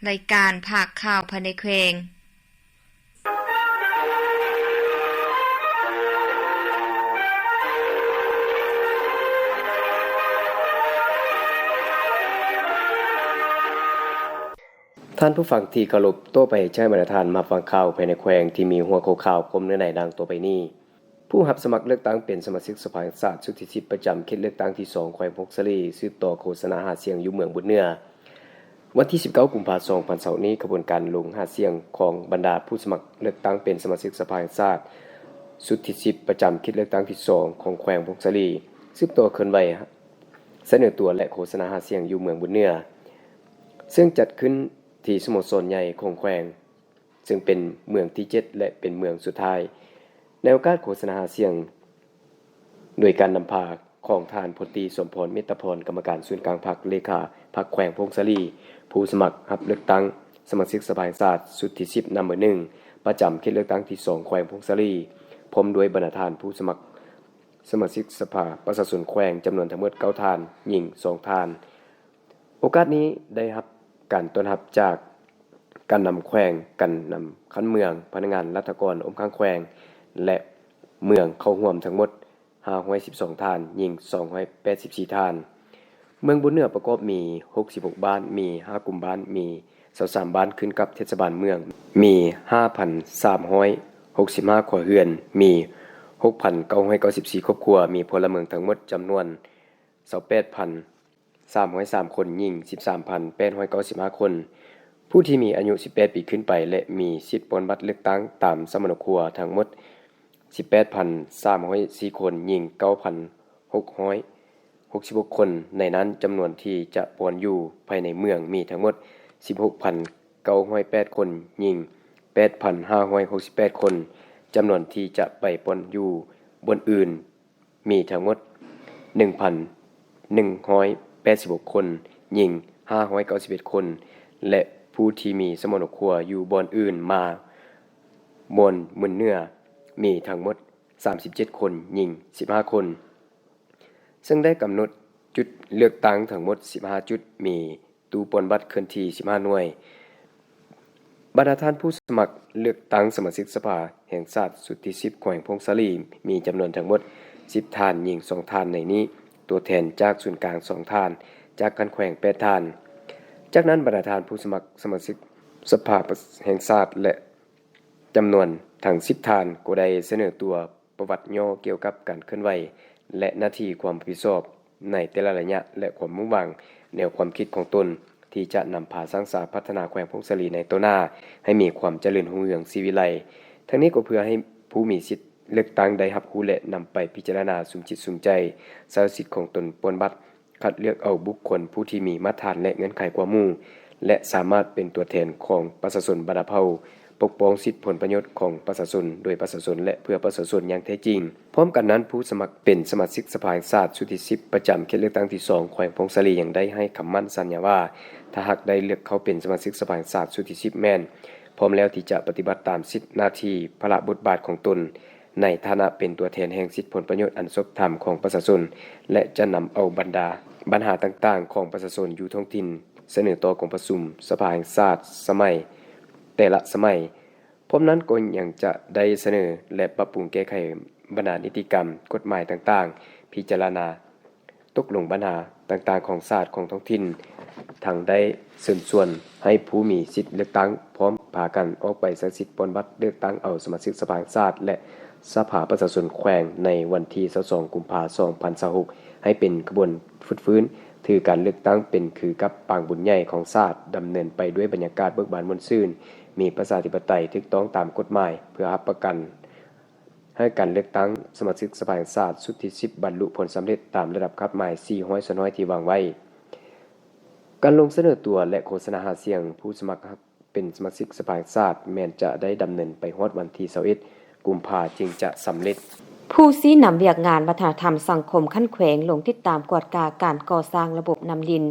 ລາຍການພາກຂ່າວພາຍໃນແຂວງ. ທ່ານຜູ້ຟັງທີ່ເຄົາລົບ, ຕໍ່ໄປໃຫ້ບັນດາທ່ານມາຟັງຂ່າວພາຍໃນແຂວງທີ່ມີຫົວຂໍ້ຂ່າວຄວາມເນື້ອໃນດັ່ງຕໍ່ໄປນີ້. ຜູ້ຮັບສະໝັກເລືອກຕັ້ງເປັນສະມາຊິກສະພາແຫ່ງຊາດຊຸດທີສິບ ປະຈຳເຂດເລືອກຕັ້ງທີສອງ ແຂວງຜົ້ງສາລີ ສືບຕໍ່ໂຄສະນາຫາສຽງຢູ່ເມືອງບຸນເໜືອ. ວັນທີສິບເກົ້າ ກຸມພາ ສອງພັນຊາວ ນີ້, ຂະບວນການລົງຫາສຽງຂອງບັນດາຜູ້ສະໝັກເລືອກຕັ້ງເປັນສະມາຊິກສະພາແຫ່ງຊາດຊຸດທີສິບ ປະຈຳເຂດເລືອກຕັ້ງທີສອງ ຂອງແຂວງຜົ້ງສາລີ ສືບຕໍ່ເຄື່ອນໄຫວສະເໜີຕົວ ແລະ ໂຄສະນາຫາສຽງຢູ່ເມືອງບຸນເໜືອ, ເຊິ່ງຈັດຂຶ້ນທີ່ສະໂມສອນໃຫຍ່ຂອງແຂວງ, ເຊິ່ງເປັນເມືອງທີເຈັດ ແລະ ເປັນເມືອງສຸດທ້າຍ. ໃນໂອກາດໂຄສະນາຫາສຽງ ໂດຍການນຳພາຂອງທ່ານ ພົນຕີ ສົມພອນ ເມດຕາພອນ ກຳມະການສູນກາງພັກ, ເລຂາພັກແຂວງຜົ້ງສາລີ, ຜູ້ສະໝັກຮັບເລືອກຕັ້ງສະມາຊິກສະພາແຫ່ງຊາດຊຸດທີສິບ ນຳເບີໜຶ່ງ ປະຈຳເຂດເລືອກຕັ້ງທີສອງ ແຂວງຜົ້ງສາລີ ພ້ອມດ້ວຍບັນດາທ່ານຜູ້ສະໝັກສະມາຊິກສະພາປະຊາຊົນແຂວງ ຈຳນວນທັງໝົດເກົ້າທ່ານ, ຍິງສອງທ່ານ. ໂອກາດນີ້ໄດ້ຮັບການຕ້ອນຮັບຈາກການນຳແຂວງ, ການນຳຂັ້ນເມືອງ, ພະນັກງານລັດຖະກອນອົມຂ້າງແຂວງ ແລະ ເມືອງເຂົ້າຮ່ວມທັງໝົດ ຫ້າຮ້ອຍສິບສອງທ່ານ, ຍິງສອງຮ້ອຍແປດສິບສີ່ທ່ານ. ເມືອງບຸນເໜືອປະກອບມີຫົກສິບຫົກບ້ານ, ມີຫ້າກຸ່ມບ້ານ, ມີຊາວສາມບ້ານຂຶ້ນກັບເທດສະບານເມືອງ, ມີຫ້າພັນສາມຮ້ອຍຫົກສິບຫ້າຄົວເຮືອນ, ມີຫົກພັນເກົ້າຮ້ອຍເກົ້າສິບສີ່ຄອບຄົວ, ມີພົນລະເມືອງທັງໝົດຈຳນວນຊາວແປດພັນ ສາມຮ້ອຍສາມຄົນ, ຍິງສິບສາມພັນແປດຮ້ອຍເກົ້າສິບຫ້າຄົນ, ຜູ້ທີ່ມີອາຍຸສິບແປດປີຂຶ້ນໄປ ແລະ ມີສິດປ່ອນບັດເລືອກຕັ້ງຕາມສຳມະໂນຄົວທັງໝົດສິບແປດພັນສາມຮ້ອຍສີ່ຄົນ, ຍິງເກົ້າພັນຫົກຮ້ອຍຫົກສິບຫົກຄົນ. ໃນນັ້ນ, ຈຳນວນທີ່ຈະປ່ອນຢູ່ພາຍໃນເມືອງມີທັງໝົດສິບຫົກພັນເກົ້າຮ້ອຍແປດຄົນ, ຍິງແປດພັນຫ້າຮ້ອຍຫົກສິບແປດຄົນ. ຈຳນວນທີ່ຈະໄປປ່ອນຢູ່ບ່ອນອື່ນ ມີທັງໝົດໜຶ່ງພັນໜຶ່ງຮ້ອຍແປດສິບຫົກຄົນ, ຍິງຫ້າຮ້ອຍເກົ້າສິບເອັດຄົນ ແລະ ຜູ້ທີ່ມີສຳມະໂນຄົວຢູ່ບ່ອນອື່ນມາບ່ອນບຸນເໜືອມີທັງໝົດສາມສິບເຈັດຄົນ, ຍິງສິບຫ້າຄົນ, ເຊິ່ງໄດ້ກຳນົດຈຸດເລືອກຕັ້ງທັງໝົດສິບຫ້າຈຸດ, ມີ ຕູ້ປ່ອນບັດເຄື່ອນທີ່ສິບຫ້າໜ່ວຍ. ບັນດາທ່ານຜູ້ສະໝັກເລືອກຕັ້ງສະມາຊິກສະພາແຫ່ງຊາດຊຸດທີສິບ ແຂວງຜົ້ງສາລີ ມີຈຳນວນທັງໝົດສິບທ່ານ, ຍິງສອງທ່ານ, ໃນນີ້ຕົວແທນຈາກສູນກາງສອງທ່ານ, ຈາກຂັ້ນແຂວງແປດທ່ານ. ຈາກນັ້ນ, ບັນດາທ່ານຜູ້ສະໝັກສະມາຊິກສະພາແຫ່ງຊາດ ແລະ ຈຳນວນທັງສິບທ່ານ ກໍໄດ້ສະເໜີຕົວ ປະຫວັດຫຍໍ້ກ່ຽວກັບການເຄື່ອນໄຫວ ແລະ ໜ້າທີ່ຄວາມຮັບຜິດຊອບໃນແຕ່ລະໄລຍະ ແລະ ຄວາມມຸ່ງຫວັງແນວຄວາມຄິດຂອງຕົນ ທີ່ຈະນຳພາສ້າງສາພັດທະນາແຂວງຜົ້ງສາລີໃນຕໍ່ໜ້າ ໃຫ້ມີຄວາມຈະເລີນຮຸ່ງເຮືອງສີວິໄລ. ທັງນີ້ກໍເພື່ອໃຫ້ຜູ້ມີສິດເລືອກຕັ້ງໄດ້ຮັບຮູ້ ແລະ ນຳໄປພິຈາລະນາສຸມຈິດສຸມໃຈ ໃຊ້ສິດຂອງຕົນປ່ອນບັດ ຄັດເລືອກເອົາບຸກຄົນຜູ້ທີ່ມີມາດຕະຖານ ແລະ ເງື່ອນໄຂກວ່າໝູ່ ແລະ ສາມາດເປັນຕົວແທນຂອງປະຊາຊົນບັນດາເຜົ່າ, ປົກປ້ອງສິດຜົນປະໂຫຍດຂອງປະຊາຊົນ ໂດຍປະຊາຊົນ ແລະ ເພື່ອປະຊາຊົນຢ່າງແທ້ຈິງ. ພ້ອມກັນນັ້ນ, ຜູ້ສະໝັກເປັນສະມາຊິກສະພາແຫ່ງຊາດຊຸດທີສິບ ປະຈຳເຂດເລືອກຕັ້ງທີສອງ ແຂວງຜົ້ງສາລີ ຍັງໄດ້ໃຫ້ຄຳໝັ້ນສັນຍາວ່າ ຖ້າຫາກໄດ້ເລືອກເຂົ້າເປັນສະມາຊິກສະພາແຫ່ງຊາດຊຸດທີສິບ ແມ່ນ ພ້ອມແລ້ວທີ່ຈະປະຕິບັດຕາມສິດ, ໜ້າທີ່, ພາລະບົດບາດຂອງຕົນ ໃນຖານະເປັນຕົວແທນແຫ່ງສິດຜົນປະໂຫຍດອັນຊອບທຳຂອງປະຊາຊົນ ແລະ ຈະນຳເອົາບັນດາບັນຫາຕ່າງໆຂອງປະຊາຊົນຢູ່ທ້ອງຖິ່ນ ສະເໜີຕໍ່ກອງປະຊຸມສະພາແຫ່ງຊາດສະໄໝແຕ່ລະສະໄໝ. ພ້ອມນັ້ນກໍຍັງຈະໄດ້ສະເໜີ ແລະ ປັບປຸງແກ້ໄຂບັນດານິຕິກຳ, ກົດໝາຍຕ່າງໆ, ພິຈາລະນາ ຕົກລົງບັນຫາຕ່າງໆຂອງຊາດ, ຂອງທ້ອງຖິ່ນ, ທັງໄດ້ເຊີນຊວນໃຫ້ຜູ້ມີສິດເລືອກຕັ້ງພ້ອມພາກັນອອກໃບໃຊ້ສິດປ່ອນບັດເລືອກຕັ້ງເອົາສະມາຊິກສະພາແຫ່ງຊາດ ແລະ ສະພາປະຊາຊົນແຂວງ ໃນວັນທີຊາວສອງ ກຸມພາ ສອງພັນຊາວຫົກ ໃຫ້ເປັນຂະບວນຟົດຟື້ນ ຖືການເລືອກຕັ້ງເປັນຄືກັບປາງບຸນໃຫຍ່ຂອງຊາດ, ດຳເນີນໄປດ້ວຍບັນຍາກາດເບີກບານມ່ວນຊື່ນ, ມີປະຊາທິປະໄຕ, ຖືກຕ້ອງຕາມກົດໝາຍ, ເພື່ອຮັບປະກັນ ໃຫ້ການເລືອກຕັ້ງສະມາຊິກສະພາແຫ່ງຊາດຊຸດທີສິບ ບັນລຸຜົນສຳເລັດຕາມລະດັບຄາດໝາຍສີ່ຮ້ອຍສ່ວນຮ້ອຍທີ່ວາງໄວ້. ການລົງສະເໜີຕົວ ແລະ ໂຄສະນາຫາສຽງຜູ້ສະໝັກຮັບເປັນສະມາຊິກສະພາແຫ່ງຊາດ ແມ່ນຈະໄດ້ດຳເນີນໄປຮອດວັນທີຊາວເອັດ ກຸມພາ ຈຶ່ງຈະສຳເລັດ. ຜູ້ຊີ້ນຳວຽກງານວັດທະນະທຳສັງຄົມຂັ້ນແຂວງລົງຕິດຕາມກວດກາການກໍ່ສ້າງລະບົບນ້ຳລິນ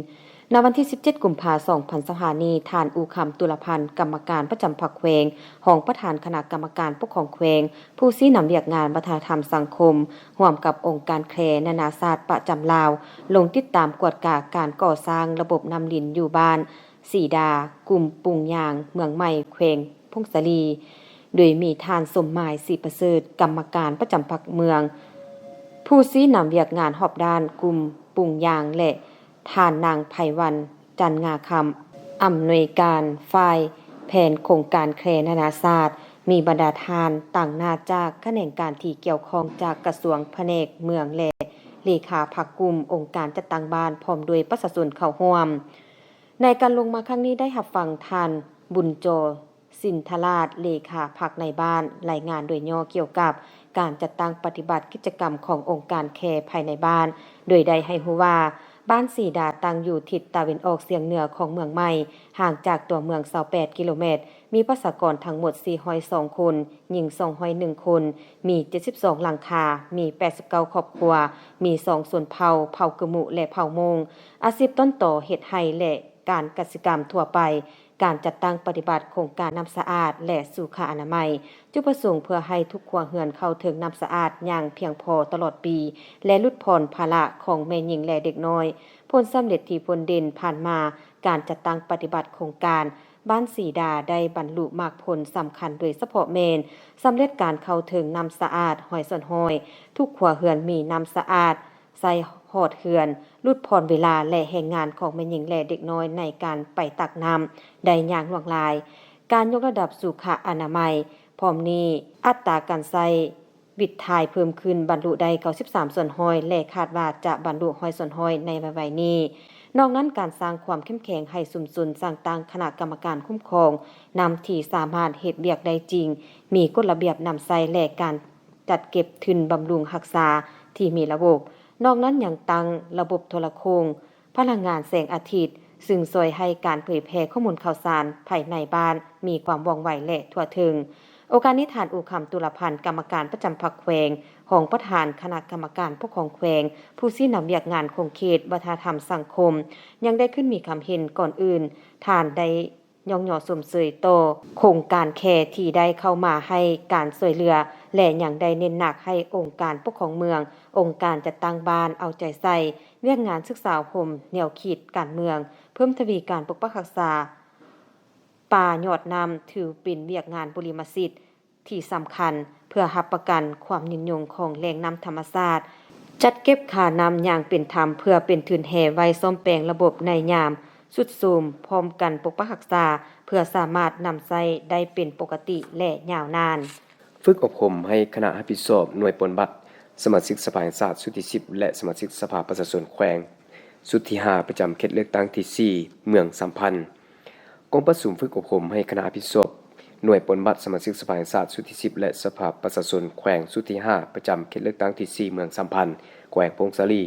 ໃນວັນທີສິບເຈັດ ກຸມພາ ສອງພັນຊາວຫ້ານີ້, ທ່ານ ອູຄຳ ຕຸລະພັນ ກຳມະການປະຈຳພັກແຂວງ, ຮອງປະທານຄະນະກຳມະການປົກຄອງແຂວງ, ຜູ້ຊີ້ນຳວຽກງານວັດທະນະທຳສັງຄົມ, ຮ່ວມກັບອົງການແຄນານາຊາດປະຈຳລາວ, ລົງຕິດຕາມກວດກາການກໍ່ສ້າງລະບົບນ້ຳລິນຢູ່ບ້ານ ສີດາ ກຸ່ມປຸງຍາງ ເມືອງໃໝ່ ແຂວງຜົ້ງສາລີ, ໂດຍມີທ່ານ ສົມໝາຍ ສີປະເສີດ ກຳມະການປະຈຳພັກເມືອງ, ຜູ້ຊີ້ນຳວຽກງານຮອບດ້ານກຸ່ມປຸງຍາງ ແລະ ທ່ານ ນາງ ໄພວັນ ຈັນງາຄຳ ອຳນວຍການຝ່າຍແຜນໂຄງການແຄນານາຊາດ, ມີບັນດາທ່ານຕາງໜ້າຈາກຂະແໜງການທີ່ກ່ຽວຂ້ອງຈາກກະຊວງ, ພະແນກເມືອງ ແລະ ເລຂາພັກກຸ່ມ, ອົງການຈັດຕັ້ງບ້ານ ພ້ອມດ້ວຍປະຊາຊົນເຂົ້າຮ່ວມ. ໃນການລົງມາຄັ້ງນີ້ໄດ້ຮັບຟັງທ່ານ ບຸນຈໍ ສິນທະລາດ ເລຂາພັກໃນບ້ານ ລາຍງານໂດຍຫຍໍ້ກ່ຽວກັບການຈັດຕັ້ງປະຕິບັດກິດຈະກຳຂອງອົງການແຄພາຍໃນບ້ານ, ໂດຍໄດ້ໃຫ້ຮູ້ວ່າ ບ້ານສີດາຕັ້ງຢູ່ທິດຕາເວັນອອກສຽງເໜືອຂອງເມືອງໃໝ່, ຫ່າງຈາກຕົວເມືອງຊາວແປດກິໂລແມັດ, ມີປະຊາກອນທັງໝົດສີ່ຮ້ອຍສອງຄົນ, ຍິງສອງຮ້ອຍໜຶ່ງຄົນ, ມີເຈັດສິບສອງຫຼັງຄາ, ມີແປດສິບເກົ້າຄອບຄົວ, ມີສອງຊົນເຜົ່າ, ເຜົ່າກຶມຸ ແລະ ເຜົ່າມົ້ງ, ອາຊີບຕົ້ນຕໍເຮັດໄຮ່ ແລະ ການກະສິກຳທົ່ວໄປ, ການຈັດຕັ້ງປະຕິບັດໂຄງການນ້ຳສະອາດ ແລະ ສຸຂະອະນາໄມ, ຈຸດປະສົງເພື່ອໃຫ້ທຸກຄົວເຮືອນເຂົ້າເຖິງນ້ຳສະອາດຢ່າງພຽງພໍຕະຫຼອດປີ ແລະ ຫຼຸດຜ່ອນພາລະຂອງແມ່ຍິງ ແລະ ເດັກນ້ອຍ. ຜົນສຳເລັດທີ່ພົ້ນເດັ່ນຜ່ານມາ, ການຈັດຕັ້ງປະຕິບັດໂຄງການບ້ານສີດາໄດ້ບັນລຸໝາກຜົນສຳຄັນ, ໂດຍສະເພາະແມ່ນສຳເລັດການເຂົ້າເຖິງນ້ຳສະອາດຮ້ອຍສ່ວນຮ້ອຍ, ທຸກຄົວເຮືອນມີນ້ຳສະອາດ ໃຊ້ຮອດເຮືອນ, ຫຼຸດຜ່ອນເວລາ ແລະ ແຮງງານຂອງແມ່ຍິງ ແລະ ເດັກນ້ອຍໃນການໄປຕັກນ້ຳໄດ້ຢ່າງຫຼວງຫຼາຍ. ການຍົກລະດັບສຸຂະອະນາໄມ, ພ້ອມນີ້ອັດຕາການໃຊ້ວິດຖ່າຍເພີ່ມຂຶ້ນ, ບັນລຸໄດ້ເກົ້າສິບສາມສ່ວນຮ້ອຍ ແລະ ຄາດວ່າຈະບັນລຸຮ້ອຍສ່ວນຮ້ອຍໃນໄວໆນີ້. ນອກນັ້ນ, ການສ້າງຄວາມເຂັ້ມແຂງໃຫ້ຊຸມຊົນ, ສ້າງຕັ້ງຄະນະກຳມະການຄຸ້ມຄອງນ້ຳທີ່ສາມາດເຮັດວຽກໄດ້ຈິງ, ມີກົດລະບຽບນຳໃຊ້ ແລະ ການ ຈັດເກັບທຶນບຳລຸງຮັກສາທີ່ມີລະບົບ. ນອກນັ້ນຍັງຕັ້ງລະບົບໂທລະໂຄ່ງພະລັງງານແສງອາທິດ, ຊຶ່ງຊ່ວຍໃຫ້ການເຜີຍແຜ່ຂໍ້ມູນຂ່າວສານພາຍໃນບ້ານມີຄວາມວ່ອງໄວ ແລະ ທົ່ວເຖິງ. ໂອກາດນີ້, ທ່ານ ອູຄຳ ຕຸລະພັນ ກຳມະການປະຈຳພັກແຂວງ, ຮອງປະທານຄະນະກຳມະການປົກຄອງແຂວງ, ຜູ້ຊີ້ນຳວຽກງານຂົງເຂດ, ວັດທະນະທຳ, ສັງຄົມ, ຍັງໄດ້ຂຶ້ນມີຄຳເຫັນ. ກ່ອນອື່ນ, ທ່ານໄດ້ ຍ້ອງຍໍຊົມເຊີຍຕໍ່ໂຄງການແຄທີ່ໄດ້ເຂົ້າມາໃຫ້ການຊ່ວຍເຫຼືອ ແລະ ຍັງໄດ້ເນັ້ນໜັກໃຫ້ອົງການປົກຄອງເມືອງ, ອົງການຈັດຕັ້ງບ້ານເອົາໃຈໃສ່ວຽກງານສຶກສາອົບຮົມ, ແນວຄິດການເມືອງ, ເພີ່ມທະວີການປົກປັກຮັກສາປ່າຍອດນ້ຳ, ຖືເປັນວຽກງານບຸລິມະສິດ ທີ່ສຳຄັນເພື່ອຮັບປະກັນຄວາມຍືນຍົງຂອງແຫຼ່ງນ້ຳທຳມະຊາດ, ຈັດເກັບຄ່ານ້ຳຢ່າງເປັນທຳເພື່ອເປັນທຶນແຮ່ໄວ້ສ້ອມແປງລະບົບໃນຍາມຊຸດໂຊມ, ພ້ອມກັນປົກປັກຮັກສາເພື່ອສາມາດນຳໃຊ້ໄດ້ເປັນປົກກະຕິ ແລະ ຍາວນານ. ຝຶກອົບຮົມໃຫ້ຄະນະຮັບຜິດຊອບໜ່ວຍປ່ອນບັດ, ສະມາຊິກສະພາແຫ່ງຊາດຊຸດທີສິບ ແລະ ສະມາຊິກສະພາປະຊາຊົນແຂວງຊຸດທີຫ້າ ປະຈຳເຂດເລືອກຕັ້ງທີສີ່ ເມືອງສາມພັນ. ກອງປະຊຸມຝຶກອົບຮົມໃຫ້ຄະນະຮັບຜິດຊອບໜ່ວຍປ່ອນບັດ, ສະມາຊິກສະພາແຫ່ງຊາດຊຸດທີສິບ ແລະ ສະພາປະຊາຊົນແຂວງຊຸດທີຫ້າ ປະຈຳເຂດເລືອກຕັ້ງທີສີ່ ເມືອງສາມພັນ ແຂວງຜົ້ງສາລີ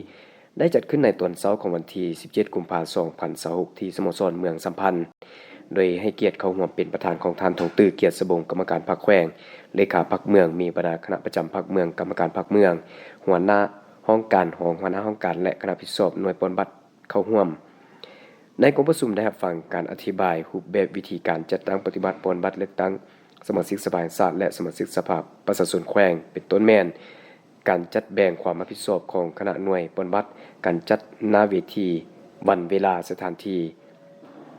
ໄດ້ຈັດຂຶ້ນໃນຕອນເຊົ້າຂອງວັນທີສິບເຈັດ ກຸມພາ ສອງພັນຊາວຫົກ ທີ່ສະໂມສອນເມືອງສາມພັນ ໂດຍໃຫ້ກຽດເຂົ້າຮ່ວມເປັນປະທານຂອງທ່ານ ທອງຕື້ ກຽດສະບົງ ກຳມະການພັກແຂວງ, ເລຂາພັກເມືອງ, ມີບັນດາຄະນະປະຈຳພັກເມືອງ, ກຳມະການພັກເມືອງ, ຫົວໜ້າຫ້ອງການ, ຮອງຫົວໜ້າຫ້ອງການ ແລະ ຄະນະຮັບຜິດຊອບໜ່ວຍປ່ອນບັດ ເຂົ້າຮ່ວມ. ໃນກອງປະຊຸມໄດ້ຮັບຟັງການອະທິບາຍຮູບແບບວິທີການຈັດຕັ້ງປະຕິບັດປ່ອນບັດເລືອກຕັ້ງສະມາຊິກສະພາແຫ່ງຊາດ ແລະ ສະມາຊິກສະພາປະຊາຊົນແຂວງ, ເປັນຕົ້ນແມ່ນ ການຈັດແບ່ງຄວາມຮັບຜິດຊອບຂອງຄະນະໜ່ວຍປ່ອນບັດ, ການຈັດໜ້າເວທີ, ວັນເວລາ, ສະຖານທີ່,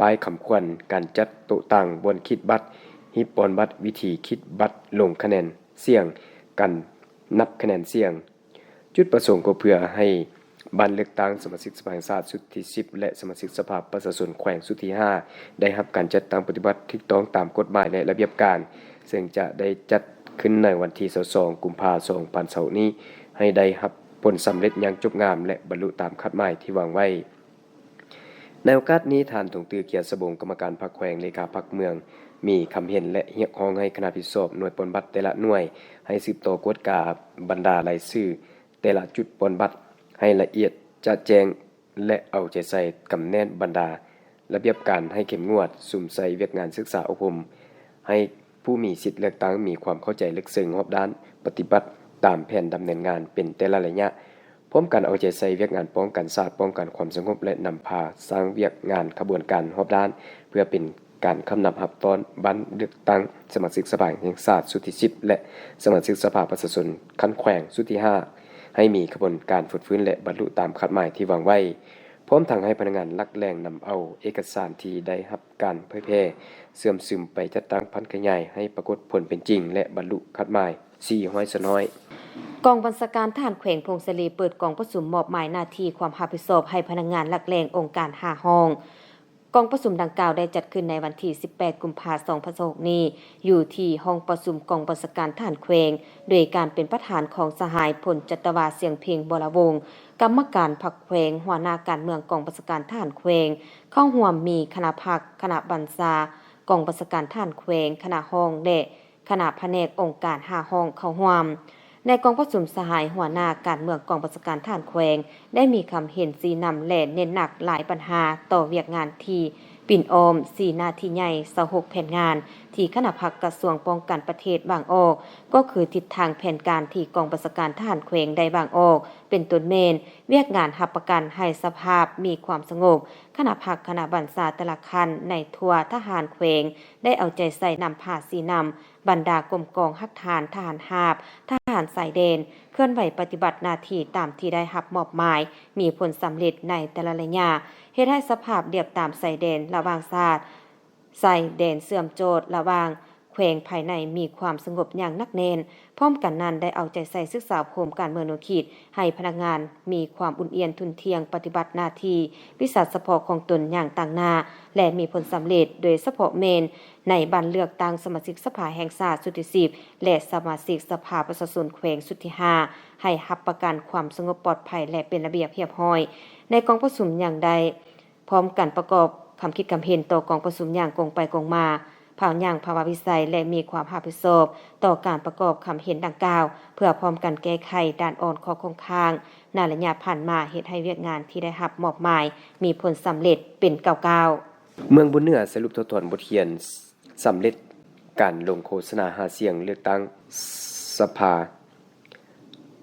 ປ້າຍຄຳຂວັນ, ການຈັດໂຕະຕັ່ງ, ບ່ອນຂີດບັດ, ຮີບປ່ອນບັດ, ວິທີຂີດບັດ, ລົງຄະແນນສຽງ, ການນັບຄະແນນສຽງ. ຈຸດປະສົງກໍເພື່ອໃຫ້ບ້ານເລືອກຕັ້ງສະມາຊິກສະພາແຫ່ງຊາດຊຸດທີສິບ ແລະ ສະມາຊິກສະພາປະຊາຊົນແຂວງຊຸດທີຫ້າ ໄດ້ຮັບການຈັດຕັ້ງປະຕິບັດຖືກຕ້ອງຕາມກົດໝາຍ ແລະ ລະບຽບການ, ເຊິ່ງຈະໄດ້ຈັດຂຶ້ນໃນວັນທີຊາວສອງ ກຸມພາ ສອງພັນຊາວຫົກ ນີ້ ໃຫ້ໄດ້ຮັບຜົນສຳເລັດຢ່າງຈົບງາມ ແລະ ບັນລຸຕາມຄາດໝາຍທີ່ວາງໄວ້. ໃນໂອກາດນີ້, ທ່ານ ທອງຕື້ ກຽດສະບົງ ກຳມະການພັກແຂວງ, ເລຂາພັກເມືອງ ມີຄຳເຫັນ ແລະ ຮຽກຮ້ອງໃຫ້ຄະນະຮັບຜິດຊອບໜ່ວຍປ່ອນບັດແຕ່ລະໜ່ວຍ ໃຫ້ສືບຕໍ່ກວດກາບັນດາລາຍຊື່ແຕ່ລະຈຸດປ່ອນບັດໃຫ້ລະອຽດຈະແຈ້ງ ແລະ ເອົາໃຈໃສ່ກຳແໜ້ນບັນດາລະບຽບການໃຫ້ເຂັ້ມງວດ, ສຸມໃສ່ວຽກງານສຶກສາອົບຮົມໃຫ້ຜູ້ມີສິດເລືອກຕັ້ງມີຄວາມເຂົ້າໃຈເລິກເຊິ່ງຮອບດ້ານ, ປະຕິບັດຕາມແຜນດຳເນີນງານເປັນແຕ່ລະໄລຍະ, ພ້ອມກັນເອົາໃຈໃສ່ວຽກງານປ້ອງກັນຊາດ, ປ້ອງກັນຄວາມສະຫງົບ ແລະ ນຳພາສ້າງວຽກງານຂະບວນການຮອບດ້ານ ເພື່ອເປັນການຄຳນັບຮັບຕ້ອນບ້ານເລືອກຕັ້ງສະມາຊິກສະພາແຫ່ງຊາດຊຸດທີ ສິບ ແລະ ສະມາຊິກສະພາປະຊາຊົນຂັ້ນແຂວງຊຸດທີ ຫ້າ ໃຫ້ມີຂະບວນການຟົດຟື້ນ ແລະ ບັນລຸຕາມຄາດໝາຍທີ່ວາງໄວ້. ພ້ອມທັງໃຫ້ພະນັກງານຫຼັກແຫຼ່ງນຳເອົາເອກະສານທີ່ໄດ້ຮັບການເຜີຍແຜ່ເຊື່ອມຊຶມໄປຈັດຕັ້ງຜັນຂະຫຍາຍໃຫ້ປາກົດຜົນເປັນຈິງ ແລະ ບັນລຸຄາດໝາຍສີ່ຮ້ອຍສ່ວນຮ້ອຍ. ກອງບັນຊາການທະຫານແຂວງຜົ້ງສາລີເປີດກອງປະຊຸມມອບໝາຍໜ້າທີ່ຄວາມຮັບຜິດຊອບໃຫ້ພະນັກງານຫຼັກແຫຼ່ງອົງການຫ້າຫ້ອງ. ກອງປະຊຸມດັ່ງກ່າວໄດ້ຈັດຂຶ້ນໃນວັນທີສິບແປດ ກຸມພາ ສອງພັນຊາວຫົກນີ້ ຢູ່ທີ່ຫ້ອງປະຊຸມກອງບັນຊາການທະຫານແຂວງ ໂດຍການເປັນປະທານຂອງສະຫາຍ ພົນຈັດຕະວາ ສຽງເພັງ ວໍລະວົງ ກຳມະການພັກແຂວງ, ຫົວໜ້າການເມືອງກອງບັນຊາການທະຫານແຂວງ, ເຂົ້າຮ່ວມມີຄະນະພັກ, ຄະນະບັນຊາກອງບັນຊາການທະຫານແຂວງ, ຄະນະຫ້ອງ ແລະ ຄະນະພະແນກອົງການຫ້າຫ້ອງເຂົ້າຮ່ວມ. ໃນກອງປະຊຸມ, ສະຫາຍຫົວໜ້າການເມືອງກອງບັນຊາການທະຫານແຂວງ ໄດ້ມີຄຳເຫັນຊີ້ນຳ ແລະ ເນັ້ນໜັກຫຼາຍບັນຫາຕໍ່ວຽກງານທີ່ປິ່ນອ້ອມສີ່ໜ້າທີ່ໃຫຍ່, ຊາວຫົກແຜນງານ ທີ່ຄະນະພັກກະຊວງປ້ອງກັນປະເທດວາງອອກ, ກໍຄືທິດທາງແຜນການທີ່ກອງບັນຊາການທະຫານແຂວງໄດ້ວາງອອກ, ເປັນຕົ້ນແມ່ນ ວຽກງານຮັບປະກັນໃຫ້ສະພາບມີຄວາມສະຫງົບ, ຄະນະພັກ, ຄະນະບັນຊາແຕ່ລະຂັ້ນໃນທົ່ວທະຫານແຂວງ ໄດ້ເອົາໃຈໃສ່ນຳພາຊີ້ນຳ ບັນດາກົມກອງຮາກຖານທະຫານຮາບ, ທະຫານຊາຍແດນ ເຄື່ອນໄຫວປະຕິບັດໜ້າທີ່ຕາມທີ່ໄດ້ຮັບມອບໝາຍ ມີຜົນສຳເລັດໃນແຕ່ລະໄລຍະ, ເຮັດໃຫ້ສະພາບລຽບຕາມຊາຍແດນລະຫວ່າງຊາດ, ຊາຍແດນເຊື່ອມຈອດລະຫວ່າງແຂວງພາຍໃນມີຄວາມສະຫງົບຢ່າງໜັກແໜ້ນ. ພ້ອມກັນນັ້ນ, ໄດ້ເອົາໃຈໃສ່ສຶກສາອົບຮົມການເມືອງແນວຄິດ ໃຫ້ພະນັກງານມີຄວາມອຸ່ນອຽນທຸ່ນທ່ຽງປະຕິບັດໜ້າທີ່ວິຊາສະເພາະຂອງຕົນຢ່າງຕັ້ງໜ້າ ແລະ ມີຜົນສຳເລັດ, ໂດຍສະເພາະແມ່ນໃນບັດເລືອກຕັ້ງສະມາຊິກສະພາແຫ່ງຊາດຊຸດທີສິບ ແລະ ສະມາຊິກສະພາປະຊາຊົນແຂວງຊຸດທີຫ້າ ໃຫ້ຮັບປະກັນຄວາມສະຫງົບປອດໄພ ແລະ ເປັນລະບຽບຮຽບຮ້ອຍ. ໃນກອງປະຊຸມຍັງໄດ້ ພ້ອມກັນປະກອບຄຳຄິດຄຳເຫັນຕໍ່ກອງປະຊຸມຢ່າງກົງໄປກົງມາ, ພາວຍ່າງພາວະວິໄສ ແລະ ມີຄວາມຮັບຜິດຊອບຕໍ່ການປະກອບຄຳເຫັນດັ່ງກ່າວ ເພື່ອພ້ອມກັນແກ້ໄຂດ້ານອ່ອນຂໍ້ຄົງຄ້າງໃນໄລຍະຜ່ານມາ, ເຮັດໃຫ້ວຽກງານທີ່ໄດ້ຮັບມອບໝາຍມີຜົນສຳເລັດເປັນກ້າວໆ. ເມືອງບຸນເໜືອສະຫຼຸບຖອດຖອນບົດຮຽນສຳເລັດການລົງໂຄສະນາຫາສຽງເລືອກຕັ້ງສະພາ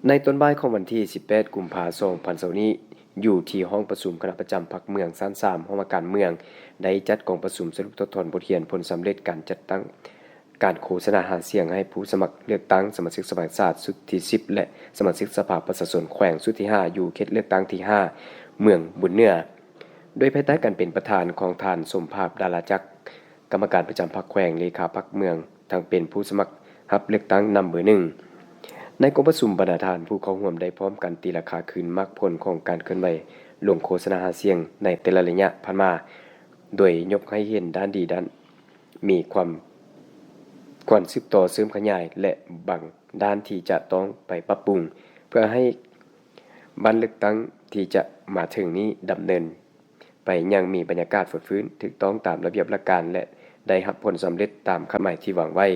ໃນຕອນບ່າຍຂອງວັນທີສິບແປດ ກຸມພາ ສອງພັນຊາວ ນີ້, ຢູ່ທີ່ຫ້ອງປະຊຸມຄະນະປະຈຳພັກເມືອງຊັ້ນສາມ ຫ້ອງວ່າການເມືອງ ໄດ້ຈັດກອງປະຊຸມສະຫຼຸບຖອດຖອນບົດຮຽນຜົນສຳເລັດການຈັດຕັ້ງການໂຄສະນາຫາສຽງໃຫ້ຜູ້ສະໝັກເລືອກຕັ້ງສະມາຊິກສະພາແຫ່ງຊາດຊຸດທີສິບ ແລະ ສະມາຊິກສະພາປະຊາຊົນແຂວງຊຸດທີຫ້າ ຢູ່ເຂດເລືອກຕັ້ງທີຫ້າ ເມືອງບຸນເໜືອ, ໂດຍພາຍໃຕ້ການເປັນປະທານຂອງທ່ານ ສົມພາບ ດາລາຈັກ ກຳມະການປະຈຳພັກແຂວງ, ເລຂາພັກເມືອງ, ທັງເປັນຜູ້ສະໝັກຮັບເລືອກຕັ້ງນຳເບີໜຶ່ງ. ໃນກອງປະຊຸມ, ບັນດາທ່ານຜູ້ເຂົ້າຮ່ວມໄດ້ພ້ອມກັນຕີລາຄາຄືນໝາກຜົນຂອງການເຄື່ອນໄຫວລົງໂຄສະນາຫາສຽງໃນແຕ່ລະໄລຍະຜ່ານມາ, ໂດຍຍົກໃຫ້ເຫັນດ້ານດີ, ດ້ານມີຄວາມຄວນສືບຕໍ່ເສີມຂະຫຍາຍ ແລະ ບາງດ້ານທີ່ຈະຕ້ອງໄປປັບປຸງ ເພື່ອໃຫ້ ບັດເລືອກຕັ້ງທີ່ຈະມາເຖິງນີ້ດຳເນີນໄປຢ່າງມີບັນຍາກາດຟົດຟື້ນ, ຖືກຕ້ອງຕາມລະບຽບຫຼັກການ ແລະ ໄດ້ຮັບຜົນສຳເລັດຕາມຄາດໝາຍທີ່ວາງໄວ້.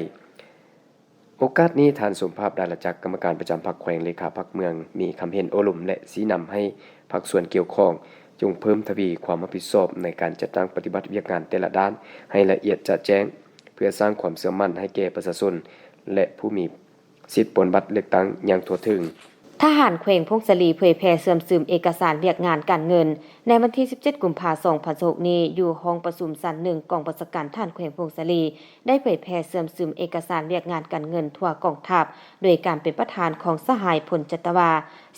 ໂອກາດນີ້, ທ່ານ ສົມພາບ ດາລາຈັກ ກຳມະການປະຈຳພັກແຂວງ, ເລຂາພັກເມືອງ ມີຄຳເຫັນໂອ້ລົມ ແລະ ຊີ້ນຳໃຫ້ພາກສ່ວນກ່ຽວຂ້ອງ ຈົ່ງເພີ່ມທະວີຄວາມຮັບຜິດຊອບໃນການຈັດຕັ້ງປະຕິບັດວຽກງານແຕ່ລະດ້ານໃຫ້ລະອຽດຈະແຈ້ງ, ເພື່ອສ້າງຄວາມເຊື່ອໝັ້ນໃຫ້ແກ່ປະຊາຊົນ ແລະ ຜູ້ມີ ສິດປ່ອນບັດເລືອກຕັ້ງຢ່າງທົ່ວເຖິງ. ທະຫານແຂວງຜົ້ງສາລີເຜີຍແຜ່ເຊື່ອມຊຶມເອກະສານວຽກງານການເງິນ. ໃນວັນທີສິບເຈັດ ກຸມພາ ສອງພັນຊາວຫົກນີ້, ຢູ່ຫ້ອງປະຊຸມຊັ້ນໜຶ່ງ ກອງບັນຊາການທະຫານແຂວງຜົ້ງສາລີ ໄດ້ເຜີຍແຜ່ເຊື່ອມຊຶມເອກະສານວຽກງານການເງິນທົ່ວກອງທັບ ໂດຍການເປັນປະທານຂອງສະຫາຍ ພົນຈັດຕະວາ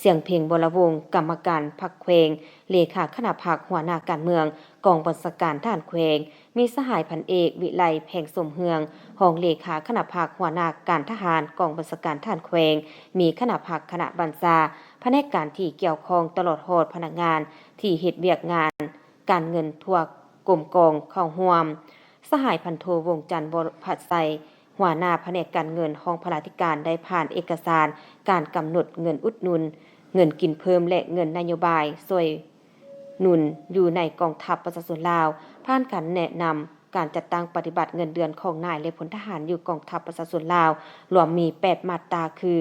ສຽງເພັງ ວໍລະວົງ ກຳມະການພັກແຂວງ, ເລຂາຄະນະພັກ, ຫົວໜ້າການເມືອງ, ກອງບັນຊາການທະຫານແຂວງ, ມີສະຫາຍ ພັນເອກ ວິໄລ ແພງສົມເຮືອງ ຮອງເລຂາຄະນະພັກ, ຫົວໜ້າການທະຫານ ກອງບັນຊາການທະຫານແຂວງ, ມີຄະນະພັກ, ຄະນະບັນຊາ, ພະແນກການທີ່ກ່ຽວຂ້ອງ ຕະຫຼອດຮອດພະນັກງານທີ່ເຮັດວຽກງານການເງິນທົ່ວກົມກອງເຂົ້າຮ່ວມ. ສະຫາຍ ພັນໂທ ວົງຈັນ ວໍພັດໄຊ ຫົວໜ້າພະແນກການເງິນ ຫ້ອງພະລາທິການ ໄດ້ຜ່ານເອກະສານການກຳນົດເງິນອຸດໜູນ, ເງິນກິນເພີ່ມ ແລະ ເງິນນະໂຍບາຍຊ່ວຍ ໜູນຢູ່ໃນກອງທັບປະຊາຊົນລາວ, ຜ່ານການແນະນຳການຈັດຕັ້ງປະຕິບັດເງິນເດືອນຂອງນາຍ ແລະ ພົນທະຫານຢູ່ກອງທັບປະຊາຊົນລາວ ລວມມີແປດມາດຕາ ຄື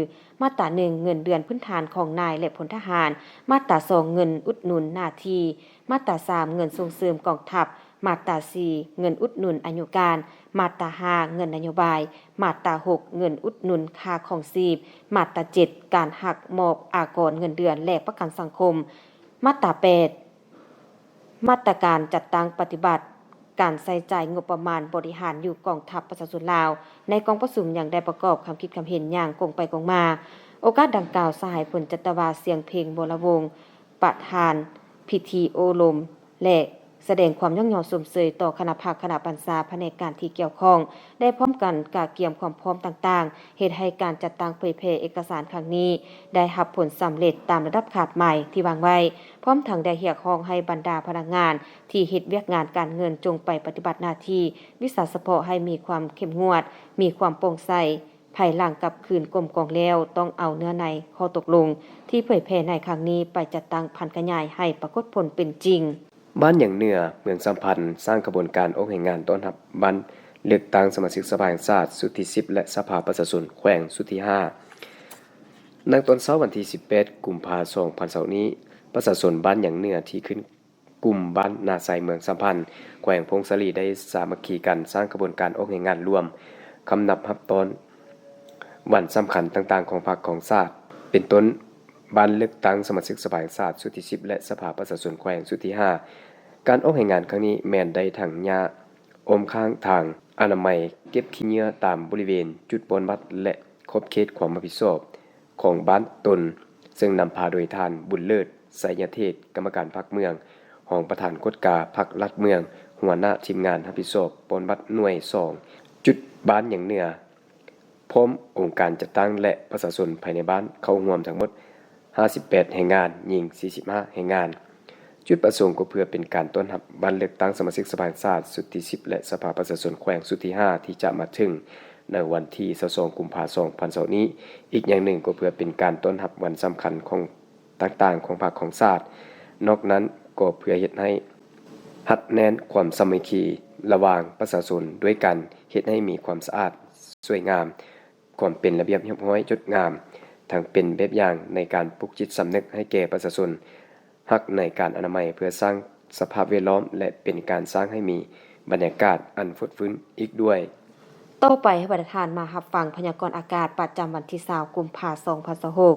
ມາດຕາໜຶ່ງ ເງິນເດືອນພື້ນຖານຂອງນາຍ ແລະ ພົນທະຫານ, ມາດຕາສອງ ເງິນອຸດໜູນໜ້າທີ່, ມາດຕາສາມ ເງິນສົ່ງເສີມກອງທັບ, ມາດຕາສີ່ ເງິນອຸດໜູນອາຍຸການ, ມາດຕາຫ້າ ເງິນນະໂຍບາຍ, ມາດຕາຫົກ ເງິນອຸດໜູນຄ່າຄອງຊີບ, ມາດຕາເຈັດ ການຫັກມອບອາກອນເງິນເດືອນ ແລະ ປະກັນສັງຄົມ, ມາດຕາແປດ ມາດຕາການຈັດຕັ້ງປະຕິບັດການໃຊ້ຈ່າຍງົບປະມານບໍລິຫານຢູ່ກອງທັບປະຊາຊົນລາວ. ໃນກອງປະຊຸມຍັງໄດ້ປະກອບຄຳຄິດຄຳເຫັນຢ່າງກົງໄປກົງມາ. ໂອກາດດັ່ງກ່າວ, ສະຫາຍ ພົນຈັດຕະວາ ສຽງເພັງ ວໍລະວົງ ປະທານ ພິທີໂອ້ລົມ ແລະ ສະແດງຄວາມຍ້ອງຍໍຊົມເຊີຍຕໍ່ຄະນະພັກ, ຄະນະບັນຊາ, ພະແນກການທີ່ກ່ຽວຂ້ອງ ໄດ້ພ້ອມກັນກະກຽມຄວາມພ້ອມຕ່າງໆ ເຮັດໃຫ້ການຈັດຕັ້ງເຜີຍແຜ່ເອກະສານຄັ້ງນີ້ ໄດ້ຮັບຜົນສຳເລັດຕາມລະດັບຄາດໝາຍທີ່ວາງໄວ້, ພ້ອມທັງໄດ້ຮຽກຮ້ອງໃຫ້ບັນດາພະນັກງານທີ່ເຮັດວຽກງານການເງິນຈົ່ງໄປປະຕິບັດໜ້າທີ່ວິຊາສະເພາະໃຫ້ມີຄວາມເຂັ້ມງວດ, ມີຄວາມໂປ່ງໃສ, ພາຍຫຼັງກັບຄືນກົມກອງແລ້ວ ຕ້ອງເອົາເນື້ອໃນຂໍ້ຕົກລົງທີ່ເຜີຍແຜ່ໃນຄັ້ງນີ້ໄປຈັດຕັ້ງຜັນຂະຫຍາຍໃຫ້ປາກົດຜົນເປັນຈິງ. ບ້ານຫຍັງເໜືອ ເມືອງສາມພັນ ສ້າງຂະບວນການອອກແຮງງານຕ້ອນຮັບວັນເລືອກຕັ້ງສະມາຊິກສະພາແຫ່ງຊາດຊຸດທີສິບ ແລະ ສະພາປະຊາຊົນແຂວງຊຸດທີຫ້າ. ໃນຕອນເຊົ້າວັນທີສິບແປດ ກຸມພາ ສອງພັນຊາວນີ້ ປະຊາຊົນບ້ານຫຍັງເໜືອທີ່ຂຶ້ນ ກຸ່ມບ້ານນາໄຊ ເມືອງສາມພັນ ແຂວງຜົ້ງສາລີ ໄດ້ສາມັກຄີກັນສ້າງຂະບວນການອອກແຮງງານລວມ ຄຳນັບຮັບຕ້ອນວັນສຳຄັນຕ່າງໆຂອງພັກຂອງຊາດ ເປັນຕົ້ນ ບ້ານເລືອກຕັ້ງສະມາຊິກສະພາແຫ່ງຊາດຊຸດທີສິບ ແລະ ສະພາປະຊາຊົນແຂວງຊຸດທີຫ້າ. ການອອກແຮງງານຄັ້ງນີ້ແມ່ນໄດ້ຖາງຫຍ້າອ້ອມຂ້າງທາງອະນາໄມ, ເກັບຂີ້ເຫຍື້ອຕາມບໍລິເວນຈຸດປ່ອນບັດ ແລະ ຂອບເຂດຄວາມຮັບຜິດຊອບຂອງບ້ານຕົນ, ເຊິ່ງນຳພາໂດຍທ່ານ ບຸນເລີດ ໄຊຍະເທດ ກຳມະການພັກເມືອງ, ຮອງປະທານກວດກາພັກລັດເມືອງ, ຫົວໜ້າທີມງານຮັບຜິດຊອບປ່ອນບັດໜ່ວຍສອງ ຈຸດບ້ານຫຍັງເໜືອ, ພ້ອມອົງການຈັດຕັ້ງ ແລະ ປະຊາຊົນພາຍໃນບ້ານເຂົ້າຮ່ວມທັງໝົດຫ້າສິບແປດແຮງງານ, ຍິງສີ່ສິບຫ້າແຮງງານ. ຈຸດປະສົງກໍເພື່ອເປັນການຕ້ອນຮັບວັນເລືອກຕັ້ງສະມາຊິກສະພາແຫ່ງຊາດຊຸດທີສິບ ແລະ ສະພາປະຊາຊົນແຂວງຊຸດທີຫ້າ ທີ່ຈະມາເຖິງໃນວັນທີຊາວສອງ ກຸມພາ ສອງພັນຊາວນີ້. ອີກຢ່າງໜຶ່ງກໍເພື່ອເປັນການຕ້ອນຮັບວັນສຳຄັນຂອງ ຕ່າງໆຂອງພັກຂອງຊາດ. ນອກນັ້ນກໍເພື່ອເຮັດໃຫ້ຮັດແໜ້ນຄວາມສາມັກຄີລະຫວ່າງປະຊາຊົນ ດ້ວຍການເຮັດໃຫ້ມີຄວາມສະອາດ, ສວຍງາມ, ຄວາມເປັນລະບຽບຮຽບຮ້ອຍ, ຈົດງາມ, ທັງເປັນແບບຢ່າງໃນການປຸກຈິດສຳນຶກໃຫ້ແກ່ປະຊາຊົນ, ຮັກໃນການອະນາໄມ ເພື່ອສ້າງສະພາບແວດລ້ອມ ແລະ ເປັນການສ້າງໃຫ້ມີບັນຍາກາດອັນຟົດຟື້ນອີກດ້ວຍ. ຕໍ່ໄປໃຫ້ບັນດາທ່ານມາຮັບຟັງພະຍາກອນອາກາດປະຈຳວັນທີຊາວ ກຸມພາ ສອງພັນຊາວຫົກ.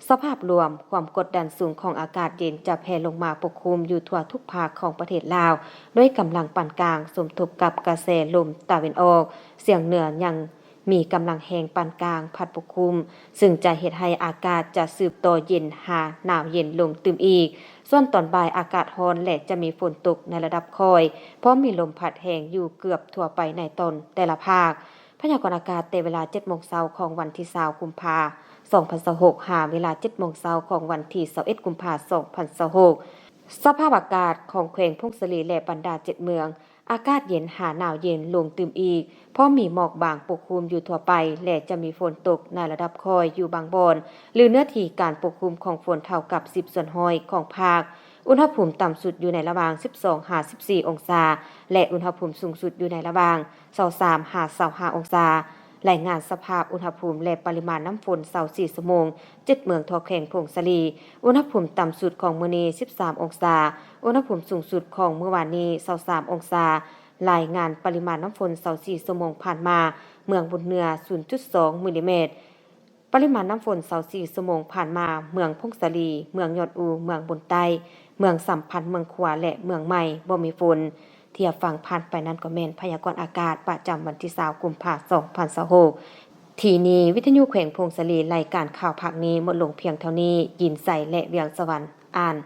ສະພາບລວມ, ຄວາມກົດດັນສູງຂອງອາກາດເຢັນຈະແຜ່ລົງມາປົກຄຸມຢູ່ທົ່ວທຸກພາກຂອງປະເທດລາວ ດ້ວຍກຳລັງປານກາງ, ສົມທົບກັບກະແສລົມຕາເວັນອອກສຽງເໜືອຍັງ ມີກຳລັງແຮງປານກາງພັດປົກຄຸມ, ຊຶ່ງຈະເຮັດໃຫ້ອາກາດຈະສືບຕໍ່ເຢັນຫາໜາວເຢັນລົງຕື່ມອີກ. ສ່ວນຕອນບ່າຍອາກາດຮ້ອນ ແລະ ຈະມີຝົນຕົກໃນລະດັບຄ່ອຍ, ພ້ອມມີລົມພັດແຮງຢູ່ເກືອບທົ່ວໄປໃນຕອນແຕ່ລະພາກ. ພະຍາກອນອາກາດແຕ່ເວລາເຈັດໂມງເຊົ້າຂອງວັນທີຊາວ ກຸມພາ ສອງພັນຊາວຫົກ ຫາເວລາເຈັດໂມງເຊົ້າຂອງວັນທີຊາວເອັດ ກຸມພາ ສອງພັນຊາວຫົກ. ສະພາບອາກາດຂອງແຂວງຜົ້ງສາລີ ແລະ ບັນດາເຈັດເມືອງ ອາກາດເຢັນຫາໜາວເຢັນລົງຕື່ມອີກ, ພ້ອມມີໝອກບາງປົກຄຸມຢູ່ທົ່ວໄປ ແລະ ຈະມີຝົນຕົກໃນລະດັບຄ່ອຍຢູ່ບາງບ່ອນ ຫຼື ເນື້ອທີ່ການປົກຄຸມຂອງຝົນເທົ່າກັບສິບສ່ວນຮ້ອຍຂອງພາກ. ອຸນຫະພູມຕ່ຳສຸດຢູ່ໃນລະຫວ່າງສິບສອງຫາສິບສີ່ອົງສາ ແລະ ອຸນຫະພູມສູງສຸດຢູ່ໃນລະຫວ່າງຊາວສາມຫາຊາວຫ້າອົງສາ. ລາຍງານສະພາບອຸນຫະພູມ ແລະ ປະລິມານນ້ຳຝົນຊາວສີ່ຊົ່ວໂມງ ເຈັດເມືອງທົ່ວແຂວງຜົ້ງສາລີ. ອຸນຫະພູມຕ່ຳສຸດຂອງມື້ນີ້ສິບສາມອົງສາ, ອຸນຫະພູມສູງສຸດຂອງມື້ວານນີ້ຊາວສາມອົງສາ. ລາຍງານປະລິມານນ້ຳຝົນຊາວສີ່ຊົ່ວໂມງຜ່ານມາ, ເມືອງບຸນເໜືອ ສູນຈຸດສອງມິລລີແມັດ. ປະລິມານນ້ຳຝົນຊາວສີ່ຊົ່ວໂມງຜ່ານມາ, ເມືອງຜົ້ງສາລີ, ເມືອງຍອດອູ, ເມືອງບົນໃຕ້, ເມືອງສຳພັນ, ເມືອງຂວາ ແລະ ເມືອງໃໝ່ ບໍ່ມີຝົນ. ທີ່ຮັບຟັງຜ່ານໄປນັ້ນກໍແມ່ນພະຍາກອນອາກາດປະຈຳວັນທີຊາວ ກຸມພາ ສອງພັນຊາວຫົກ. ທີ່ນີ້ ວິທະຍຸແຂວງຜົ້ງສາລີ, ລາຍການຂ່າວພາກນີ້ໝົດລົງພຽງເທົ່ານີ້. ຍິນໄຊ ແລະ ວຽງສະຫວັນ ອ່ານ.